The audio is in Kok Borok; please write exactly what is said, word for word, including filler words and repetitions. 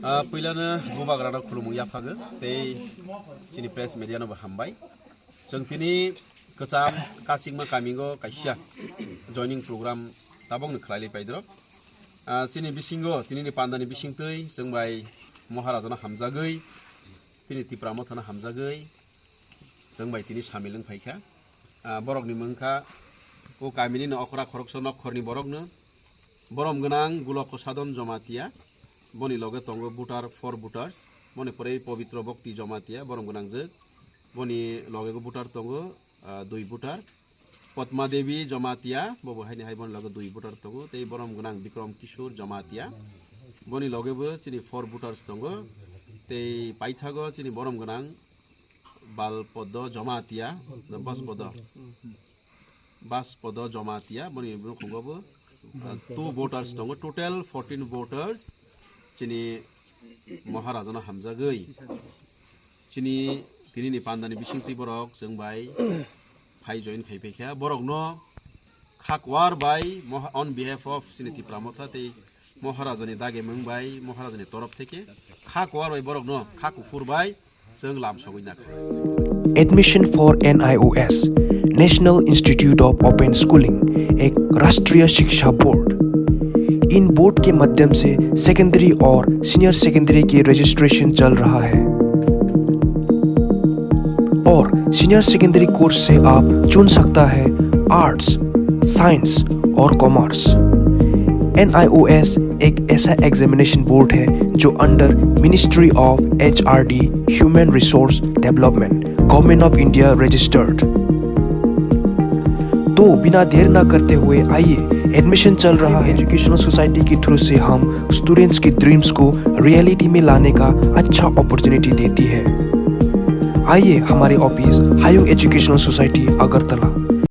Ah, puilano bubagrano khulumung yaphago tei chini press media no bo hambai. Chwng tini kwcham kachingma kamingo kaisa joining program tabokno khlailai paidrok. Ah, chini bisingo, tinini pandani bisingtwi chwng bai Maharajano hamjagwi, tini Tipra Mothano hamjagwi, chwng bai tini samil wng phaikha. Ah, borokni mung kha, o kamini no okra khoroksa nokkhorni borokno, borom gwnang Gulok Kosadon Jomatia, boni loge tongo voter, four voters, boni pore Pobitro Bhakti Jomatia, borom gwnangjwk, boni loge bo voter tongo, ah, dui voter, Padma Devi Jomatia, bobo haini hai boni loge dui voter tongo, tei borom gwnang Bikram Kishore Jomatia, boni loge bo chini four voters tongo, tei paithago chini borom gwnang Balpodo Jomatia, Baspodo, Baspodo Jomatia, boni nukhungo bo, uh, two voters tongo, total fourteen voters chini Maharajano hamjagwi. Chini tinini pandani bisingtwi borok chwng bai phai join khai phaikha. Borokno khakwar bai moha-, on behalf of chini Tipra Motha tei Maharajani dagi mung bai, Maharajani torof theke khakwar bai borokno kha kuphur bai chwng lam sogwi nakha. Admission for NIOS, national institute of open schooling, एक राष्ट्रीय शिक्षा बोर्ड। इन बोर्ड के माध्यम से सेकेंडरी और senior secondary के रजिस्ट्रेशन चल रहा है। और सीनियर सेकेंडरी कोर्स से आप चुन सकता है आर्ट्स, साइंस और कॉमर्स। एनआईओएस एक ऐसा एग्जामिनेशन बोर्ड है जो under ministry of HRD, human resource development, government of India registered. तो बिना देर ना करते हुए आइए, एडमिशन चल रहा है। एजुकेशनल सोसाइटी के थ्रू से हम स्टूडेंट्स की ड्रीम्स को रियलिटी में लाने का अच्छा अपॉर्चुनिटी देती है। आइए हमारे ऑफिस हायुंग एजुकेशनल सोसाइटी अगरतला।